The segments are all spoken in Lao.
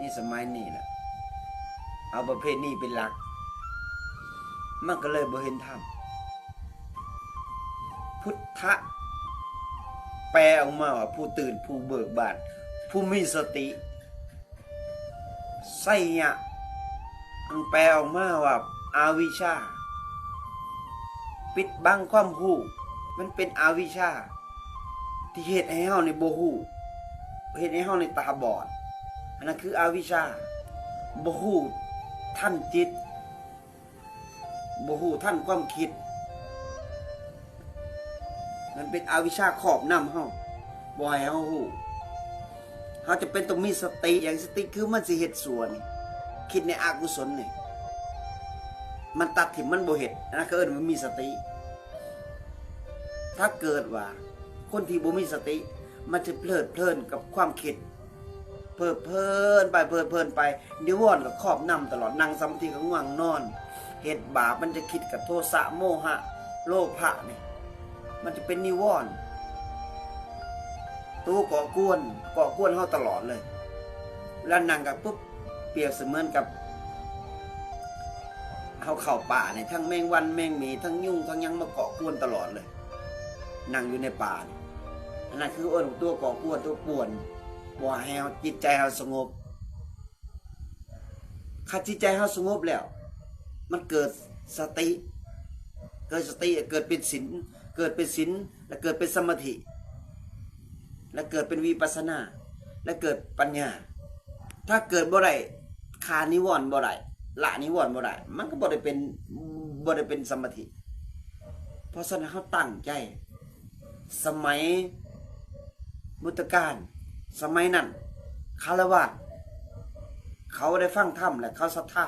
ໃນສະໄໝນີ້ລະ ເອົາປະເພດນີ້ເປັນຫຼັກ ມັນກໍເລີຍບໍ່ເຫັນທຳ. ພຸດທະແປອອກມາວ່າຜູ້ຕື່ນ, ຜູ້ເບີກບານ, ຜູ້ມີສະຕິ. ໄຊຍະ ມັນແປອອກມາວ່າອະວິຊາ, ປິດບັງຄວາມຮູ້, ມັນເປັນອະວິຊາ ທີ່ເຮັດໃຫ້ເຮົານີ້ບໍ່ຮູ້, ເຮັດໃຫ້ເຮົານີ້ຕາບອດ. ອັນນັ້ນຄືອະວິຊາ, ບໍ່ຮູ້ທັນຈິດ, ບໍ່ຮູ້ທັນຄວາມຄິດ. ມັນເປັນອະວິຊາຄອບນຳເຮົາ, ບໍ່ໃຫ້ເຮົາຮູ້. ເຮົາຈຳເປັນຕ້ອງມີສະຕິ. ຢ່າງສະຕິຄືມັນຊິເຮັດຊົ່ວນີ້, ຄິດໃນອະກຸສົນນີ້, ມັນຕັດຖິ້ມ, ມັນບໍ່ເຮັດ. ອັນນັ້ນເຂົາເອີ້ນວ່າມີສະຕິ. ຖ້າເກີດວ່າຄົນທີ່ບໍ່ມີສະຕິ, ມັນຈະເພີດເພີນກັບຄວາມຄິດ, ເພີດເພີນໄປ, ເພີດເພີນໄປ, ນິວອນກໍຄອບນຳຕະຫຼອດ. ນັ່ງສະມາທິກໍງ່ວງນອນ, ເຮັດບາບ, ມັນຈະຄິດກັບໂທສະ, ໂມຫະ, ໂລພະນີ້, ມັນຈະເປັນນິວອນ ໂຕເກາະກວນ, ເກາະກວນເຮົາຕະຫຼອດເລີຍ. ເວລານັ່ງກໍປຶບ, ປຽບສະເໝືອນກັບເຮົາເຂົ້າປ່ານີ້, ທັງແມງວັນ, ແມງໝີ, ທັງຍຸງ, ທັງຫຍັງມາເກາະກວນຕະຫຼອດເລີຍ, ນັ່ງຢູ່ໃນປ່ານີ້. ອັນນັ້ນຄືເອີ້ນຕົວເກາະກວນ, ຕົວກວນ, ບໍ່ໃຫ້ເຮົາ, ຈິດໃຈເຮົາສະຫງົບ. ຄັນຈິດໃຈເຮົາສະຫງົບແລ້ວ, ມັນເກີດສະຕິ, ເກີດສະຕິ, ເກີດເປັນສິນ, ເກີດເປັນສິນ, ແລະ ເກີດເປັນສະມາທິ, ແລະ ເກີດເປັນວິປັດສະນາ, ແລະ ເກີດປັນຍາ. ຖ້າເກີດບໍ່ໄດ້, ຂ້ານິວອນບໍ່ໄດ້, ລະນິວອນບໍ່ໄດ້, ມັນກໍບໍ່ໄດ້ເປັນ, ບໍ່ໄດ້ເປັນສະມາທິ. ເພາະສະນັ້ນ ເຮົາຕັ້ງໃຈ, ສະໄໝ ພຸດທະການ, ສະໄໝນັ້ນ ຄາລະວາດ ເຂົາໄດ້ຟັງທຳ ແລະ ເຂົາສັດທາ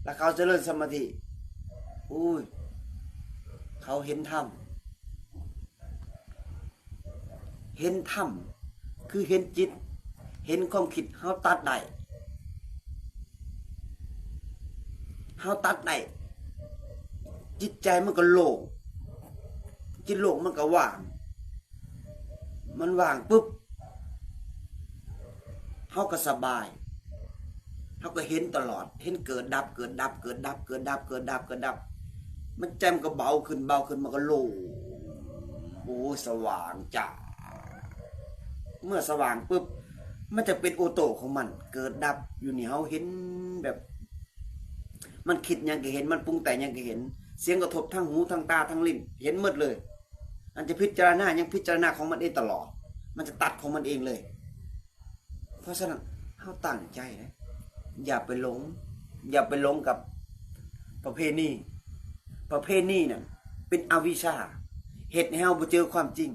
ແລະ ເຂົາຈະເລີນສະມາທິ. ໂອ້ຍ ເຂົາເຫັນທຳ, ເຫັນທຳ ຄືເຫັນຈິດ, ເຫັນຄວາມຄິດ. ເຮົາຕັດໄດ້, ເຮົາຕັດໄດ້, ຈິດໃຈມັນກໍໂລ່ງ, ຈິດໂລ່ງມັນກໍວ່າງ. ມັນວ່າງປຶບ ເຮົາກໍສະບາຍ, ເຮົາກໍເຫັນຕະຫຼອດ, ເຫັນເກີດດັບ, ເກີດດັບ, ເກີດດັບ, ເກີດດັບ, ເກີດດັບ, ເກີດດັບ. ມັນ ໃຈມັນກໍເບົາຂຶ້ນ, ເບົາຂຶ້ນ, ມັນກໍໂລ່ງ, ໂອ້ ສະຫວ່າງຈ້າ. ເມື່ອສະຫວ່າງປຶບ ມັນຈະເປັນໂອໂຕຂອງມັນ, ເກີດດັບຢູ່ນີ້. ເຮົາເຫັນແບບ ມັນຄິດຫຍັງກໍເຫັນ, ມັນປຸງແຕ່ງຫຍັງກໍເຫັນ, ສຽງກະທົບທາງຫູ, ທາງຕາ, ທາງລີ້ນ, ເຫັນໝົດເລີຍ. ອັນຈະພິຈາລະນາຫຍັງ, ພິຈາລະນາຂອງມັນເອງຕະຫຼອດ, ມັນຈະຕັດຂອງມັນເອງເລີຍ. ເພາະສະນັ້ນ ເຮົາຕັ້ງໃຈນະ, ຢ່າໄປຫຼົງ, ຢ່າໄປຫຼົງກັບປະເພນີ. ປະເພນີນັ້ນເປັນອະວິຊາ, ເຮັດໃຫ້ເຮົາບໍ່ເຈີຄວາມຈິງ.